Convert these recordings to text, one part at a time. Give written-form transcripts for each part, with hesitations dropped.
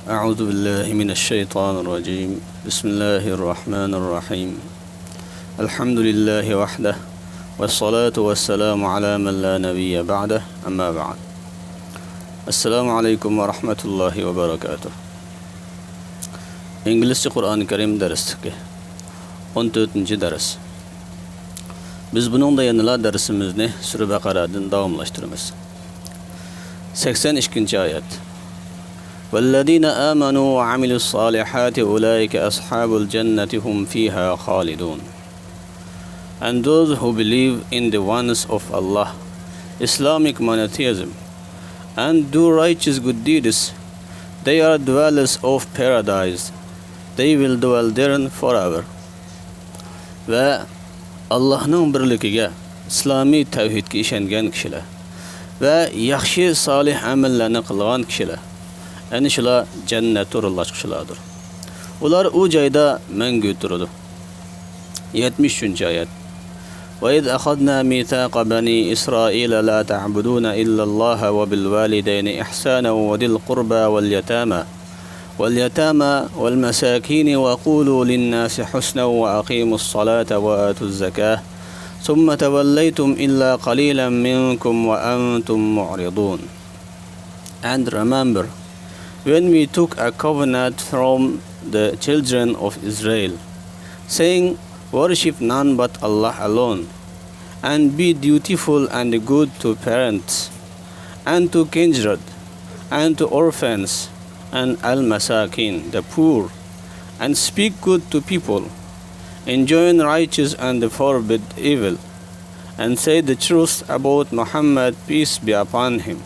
أعوذ بالله من الشيطان الرجيم بسم الله الرحمن الرحيم الحمد لله وحده والصلاة والسلام على من لا نبي بعده أما بعد السلام عليكم ورحمة الله وبركاته İngilizce Kur'an-ı Kerim derstiki 14. ders. Biz bunun da yanıla dersimizni Sure Bakara'dan davamlaştırırız. 82. ayet. وَالَّذِينَ آمَنُوا وَعَمِلُوا الصَّالِحَاتِ أُولَٰئِكَ أَصْحَابُ الْجَنَّةِ هُمْ فِيهَا خَالِدُونَ. And those who believe in the oneness of Allah, Islamic monotheism, and do righteous good deeds, they are dwellers of paradise. They will dwell therein forever. Ve Allah'ın birligiga, İslami tevhidga ishongan kishilar ve yaxshi salih amallarni qilgan kishilar, ana shular jannatga o'rinlashqilardir. Ular u joyda mangu turadi. 73. oyat. وَإِذْ أَخَذْنَا مِيثَاقَ بَنِي إِسْرَائِيلَ لَا تَعْبُدُونَ إِلَّا اللَّهَ وَبِالْوَالِدَيْنِ إِحْسَانًا وَذِي الْقُرْبَى وَالْيَتَامَى وَالْمَسَاكِينِ وَقُولُوا لِلنَّاسِ حُسْنًا وَأَقِيمُوا الصَّلَاةَ وَآتُوا الزَّكَاةَ ثُمَّ تَوَلَّيْتُمْ إِلَّا قَلِيلًا مِنْكُمْ وَأَنْتُمْ مُعْرِضُونَ. And remember, when we took a covenant from the children of Israel, saying, worship none but Allah alone, and be dutiful and good to parents, and to kindred, and to orphans, and al-masakin, the poor, and speak good to people, enjoin righteous and forbid evil, and say the truth about Muhammad, peace be upon him,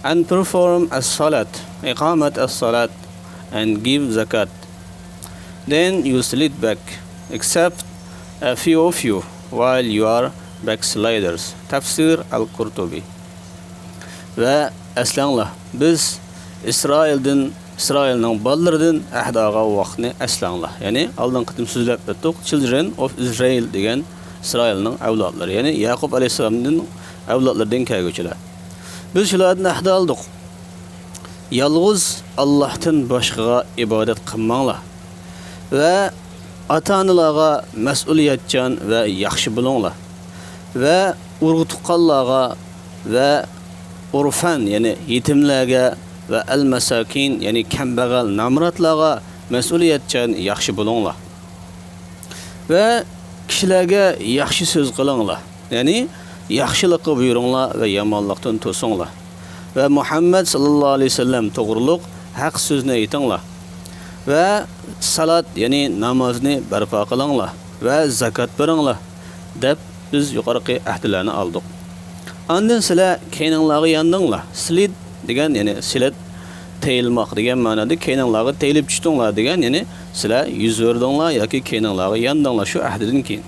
and perform as-salat, iqamat as-salat, and give zakat. Then you slid back, except a few of you, while you are backsliders. Tafsir al-Qurtubi. Ve eslanlar, biz İsrail'nin ballarından ahdaga vaqtni eslanlar. Yani aldın qıtım sözlep ettik. Children of Israel degan İsrail'nin avlodlari. Yani Yaqub alayhisolamning avlodlaridan kelguvchilar. Biz shulardan ahda oldik. Yalg'iz Allohdan boshqaga ibodat qilmanglar. Ve ata-onalarga mas'uliyatchan ve yaxshi bo'linglar. Ve urg'utqanlarga ve urfan yani yetimlarga ve el-masakin yani kambag'al namratlarga mas'uliyatchan yaxshi bo'linglar. Ve kishilarga yaxshi so'z qilinglar. Yani yaxshilikqa buyuringlar ve yomonlikdan to'singlar. Ve Muhammad sallallohu alayhi vasallam to'g'riliq haq so'zni aytinglar. Ve salat yani namozni barpo qilinglar ve zakat beringlar deb biz yuqorqi ahdlarni oldik. Ondan sizlar keyninglarga yondinglar. Slid degan yani silat teyilmoq degan ma'noda keyninglarga teyilib tushdinglar degan yani sizlar yuz o'rdinglar yoki keyninglarga yondinglar shu ahdidan keyin.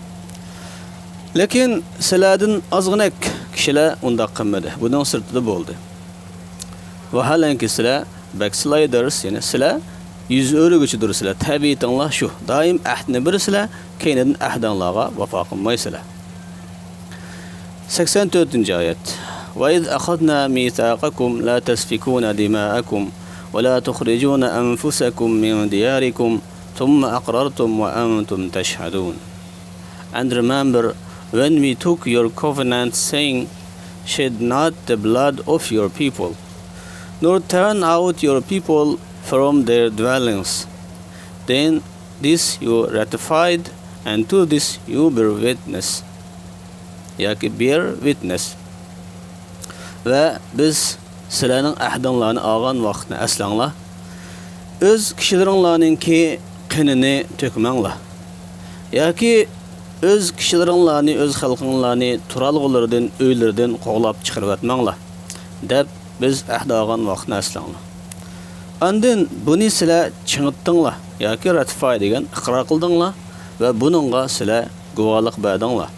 Lekin sizlardan ozgina kishilar undaq qilmadi. Buning sirtida bo'ldi. Vaholanki sizlar backsliders yani sizlar yüz o'rguvchidir sizlar. Tabiatinglar shu. Doim ahdni birsizlar, keyindan ahdinglarga vafo qilmaysizlar. 84. oyat. وَإِذْ أَخَذْنَا مِيثَاقَكُمْ لَا تَسْفِكُونَ دِمَاءَكُمْ وَلَا تُخْرِجُونَ أَنفُسَكُمْ مِنْ دِيَارِكُمْ ثُمَّ أَقْرَرْتُمْ وَأَنْتُمْ تَشْهَدُونَ. And remember when we took your covenant saying, shed not the blood of your people, nor turn out your people from their dwellings. Then this you ratified, and to this you bear witness. Yaki bear witness. Ve biz sizlarning ahdinglarni olgan vaqtni aslanglar. Öz kishilaringlarningki qinini to'kmanglar. Yoki öz kishilaringlarni, öz xalqinglarni turalg'ulardan, uylardan qo'g'lab chiqarib atmanglar deb biz ahd olgan vaqtni aslanglar. Ondan buni sizlar chingitdinglar yoki ratify degan iqror qildinglar ve buningga sizlar guvohlik berdinglar.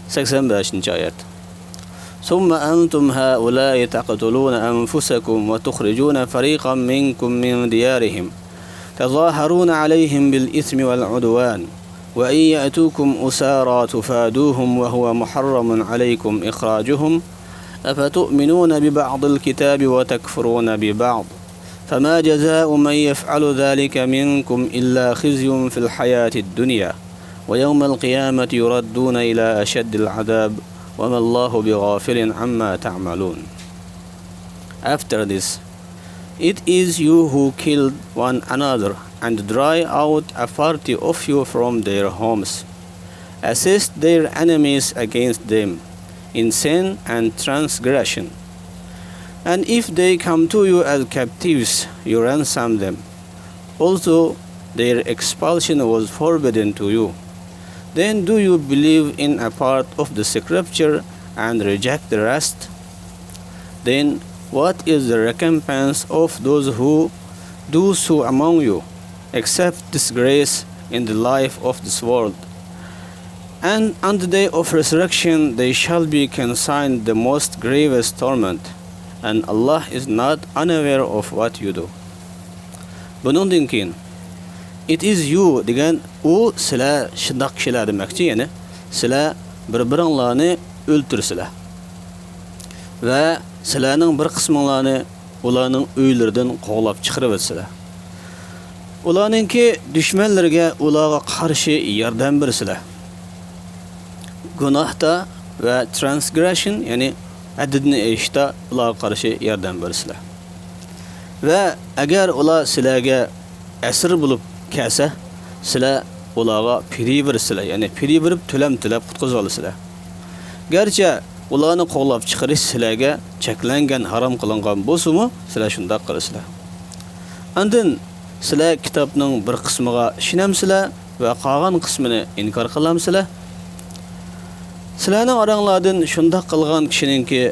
85. oyat. ثم أنتم هؤلاء تقتلون أنفسكم وتخرجون فريقا منكم من ديارهم تظاهرون عليهم بالإثم والعدوان وإن يأتوكم أسارى تفادوهم وهو محرم عليكم إخراجهم أفتؤمنون ببعض الكتاب وتكفرون ببعض فما جزاء من يفعل ذلك منكم إلا خزي في الحياة الدنيا ويوم القيامة يردون إلى أشد العذاب وما الله بغافل عما تعملون. After this, it is you who killed one another and drive out a party of you from their homes. Assist their enemies against them in sin and transgression. And if they come to you as captives, you ransom them. Also, their expulsion was forbidden to you. Then do you believe in a part of the scripture and reject the rest? Then what is the recompense of those who do so among you, except disgrace in the life of this world? And on the day of resurrection they shall be consigned the most grievous torment, and Allah is not unaware of what you do. Bundan keyin it is you degan u sizlar shundoq kishilar demakchi, ya'ni sizlar bir-biringlarni o'ltirsizlar va sizlarning bir qisminglarni ularning uylaridan qo'g'lab chiqarib o'tsizlar. Ularningki dushmanlarga ularga qarshi yordam bersizlar. Gunohda va transgression, ya'ni adidni eshitda ularga qarshi yordam bersizlar. Va agar ular sizlarga asir bo'lib kelsa, sizlar ularga piri bersizlar, ya'ni piri berib to'lam to'lab qutqizib olasizlar. Garchi ularni qo'g'lab chiqarish sizlarga cheklangan, harom qilingan bo'lsa-mu, sizlar shunday qilasizlar. Andin sizlar kitobning bir qismiga ishonamsizlar va qolgan qismini inkor qilamsizlar. Sizlarning oranglardan shunday qilgan kishiningki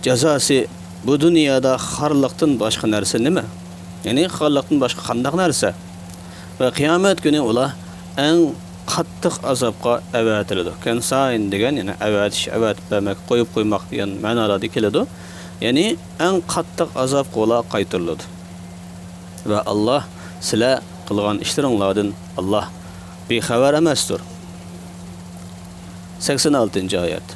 jazosi bu dunyoda xorliqdan boshqa narsa nima? Ya'ni xorliqdan boshqa qanday narsa? Va qiyomat kuni ular eng qattiq azobga avatiladi. Kansayn degan, ya'ni avatib qo'yib qo'ymoq degan ma'nolarda keladi. Ya'ni eng qattiq azobga ular qaytariladi. Va Alloh sizlar qilgan ishlaringlardan Alloh bexabar emasdir. 86-oyat.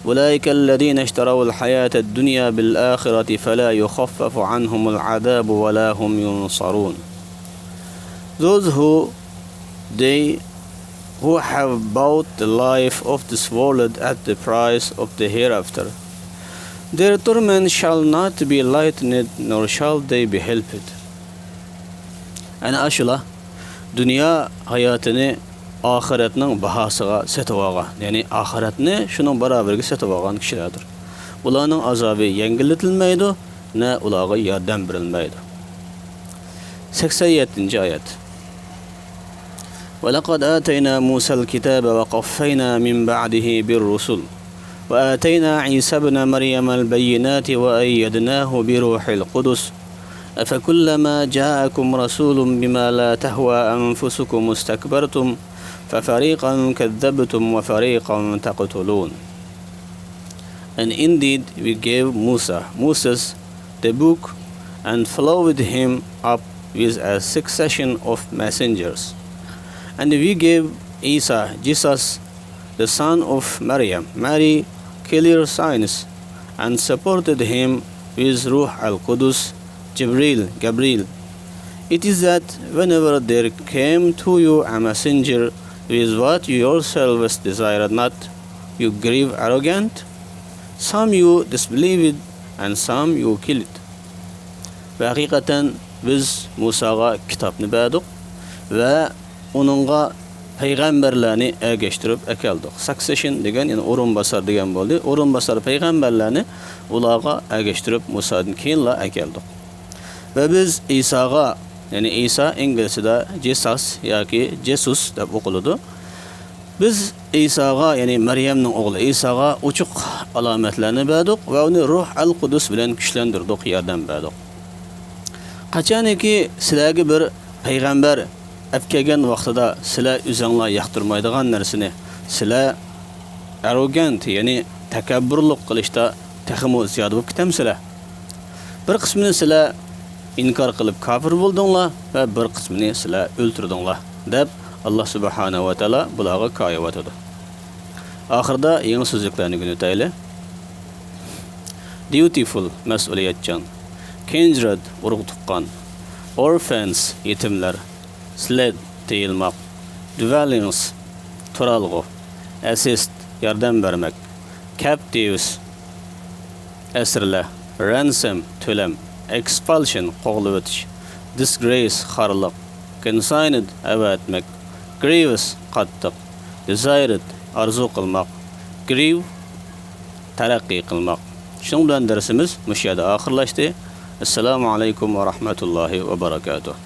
أولئك الذين اشتروا الحياة الدنيا بالآخرة فلا يخفف عنهم العذاب ولا هم ينصرون. Those who have bought the life of this world at the price of the hereafter, their torment shall not be lightened, nor shall they be helped. Ana ashula dünya hayatını ahiretning bahasıga setib olgan, ya'ni ahiretni shuning barobarga setib olgan kishilardir. Ularning azobi yengiltilmaydi, ne ularga yordam berilmaydi. 87-oyat. وَلَقَدْ آتَيْنَا مُوسَى الْكِتَابَ وَقَفَّيْنَا مِنْ بَعْدِهِ بِالرُّسُلِ وَآتَيْنَا عِيسَى ابْنَ مَرْيَمَ الْبَيِّنَاتِ وَأَيَّدْنَاهُ بِرُوحِ الْقُدُسِ أَفَكُلَّمَا جَاءَكُمْ رَسُولٌ بِمَا لَا تَهْوَى أَنفُسُكُمُ اسْتَكْبَرْتُمْ فَفَرِيقًا كَذَّبْتُمْ وَفَرِيقًا تَقْتُلُونَ. And indeed we gave Moses the book and followed him up with a succession of messengers. And we gave Isa, Jesus, the son of Maryam, Mary, clear signs, and supported him with Ruh al-Qudus, Gabriel. It is that whenever there came to you a messenger with what you yourselves desired not, you grew arrogant. Some you disbelieved, and some you killed. Ve hakikaten biz Musa'ga kitapni berdik ve onunğa peygamberlerini ergeştirip ekeldik. Succession degen, yani orun basar degen boldu. Orun basar peygamberlerini ulağa ergeştirip Musa'dan keyinla ekeldik. Ve biz İsa'ga, yani İsa İngilizce'de Jesus yoki Jesus deb o'qiladi. Biz İsa'ga, yani Meryem'nin oğlu İsa'ga uçuq alametlerini berdik ve onu Ruh al-Qudus bilen güçlendirdik, yordam berdik. Qachoniki sizlarga bir payg'ambar olib kelgan vaqtida sizlar o'zinglar yoqtirmaydigan narsani sizlar arrogant, ya'ni takabburlik qilishda texmo ziyod bo'lib ketamsizlar. Bir qismini sizlar inkor qilib kofir bo'ldinglar va bir qismini sizlar o'ltirdinglar deb Allah subhanahu wa taala bularga qoyib o'tadi. Oxirida yangi so'zliklarni o'taylik. Dutiful, mas'uliyatchan. kindred, urug tuqqan, orphans, yetimler, sled, teyilmak, dwellings, turalgı, assist, yardım vermek, captives, esirle, ransom, tölem, expulsion, qog'lab o'tish, disgrace, xarliq, consigned, ava etmek, grievous, qattiq, desired, arzu qilmak, grieve, taraqqiy qilmak. Shuning bilan darsimiz mush yerda oxirlashdi. Assalomu alaykum va rahmatullohi va barakatuh.